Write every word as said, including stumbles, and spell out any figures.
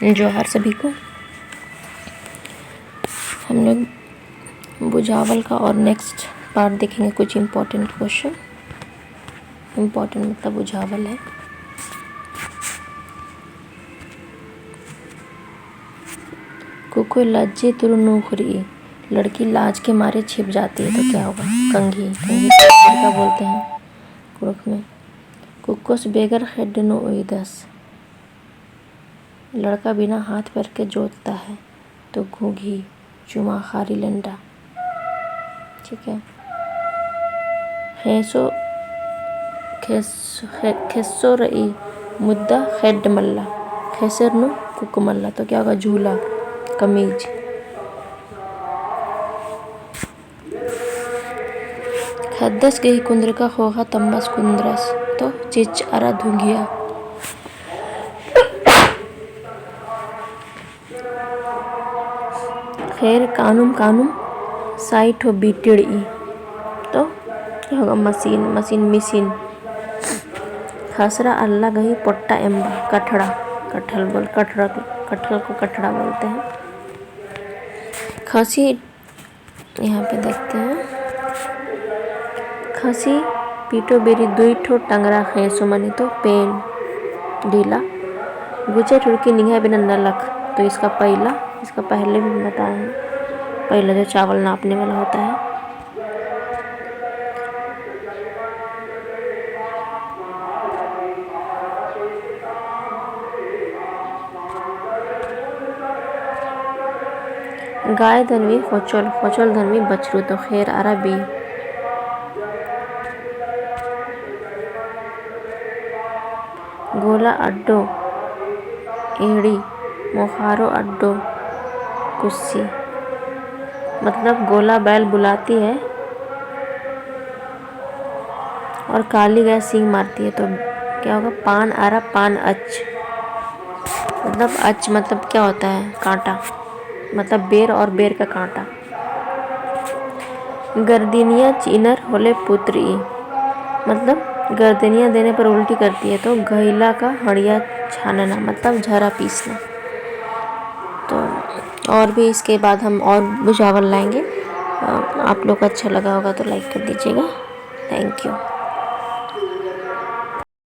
जोहार सभी को। हम लोग बुझावल का और next part देखेंगे, कुछ important question। Important मतलब बुझावल है। कुक्कोय लज्जे तुरु नू उखरई, लड़की लाज के मारे छिप जाती है, तो क्या होगा? कंघी। कंघी को क्या बोलते हैं कुँड़ुख़ में? कुक्कोस बेगर ख़ेड्ड नू उइदस। लड़का बिना हाथ पैर के जोतता है, तो घुघी, चुमा, खारी लेंडा। ठीक है। ख़ेंसो, ख़ेंस-, ख़े-, ख़ेंसो रई मुद्दा ख़ेड्ड मल्ला। ख़ेंसेर नू कुक्क मल्ला, तो क्या होगा? झूला, कमीज। ख़द्दस गही कुन्दरका ख़ोख़ा तम्बस कुन्दरस, तो चिच्च अरा धुंगिया। ख़ेर कानुम कानुम साइट हो बीटिड़ई, तो क्या होगा? मशीन, मशीन, मिसिन। ख़सरा अल्ला गही पोट्टा एम्बा, कठड़ा, कठल बोल, कठड़ा, कठल को कठड़ा बोलते हैं। ख़सी यहाँ पे देखते हैं। ख़सी पीटो बेरी दुई ठो टंगरा ख़ेंसो मनी, तो पेन ढीला। गुचे ठुरकी निंग्है बिना नलख, तो इसका पैला, इसका पहले भी बताए हैं, पैला जो चावल नापने वाला होता है। गाय धनवी ख़ोचोल, ख़ोचोल धनवी बछरू, तो ख़ेर अरा बी। गोला अड्डो एड़ी, मोख़ारो अड्डो कुस्सी। मतलब गोला बैल बुलाती है और काली गाय सींग मारती है, तो क्या होगा? पान अरा पान अच। मतलब अच मतलब क्या होता है? कांटा। मतलब बेर और बेर का कांटा। गर्दनिया चिअनर होले पुतरई, मतलब गर्दनिया देने पर उल्टी करती है, तो घइला का हँड़िया छानना, मतलब झरा पीसना। तो और भी इसके बाद हम और बुझावल लाएंगे। अ, आप लोग को अच्छा लगा होगा तो like कर दीजिएगा। Thank you।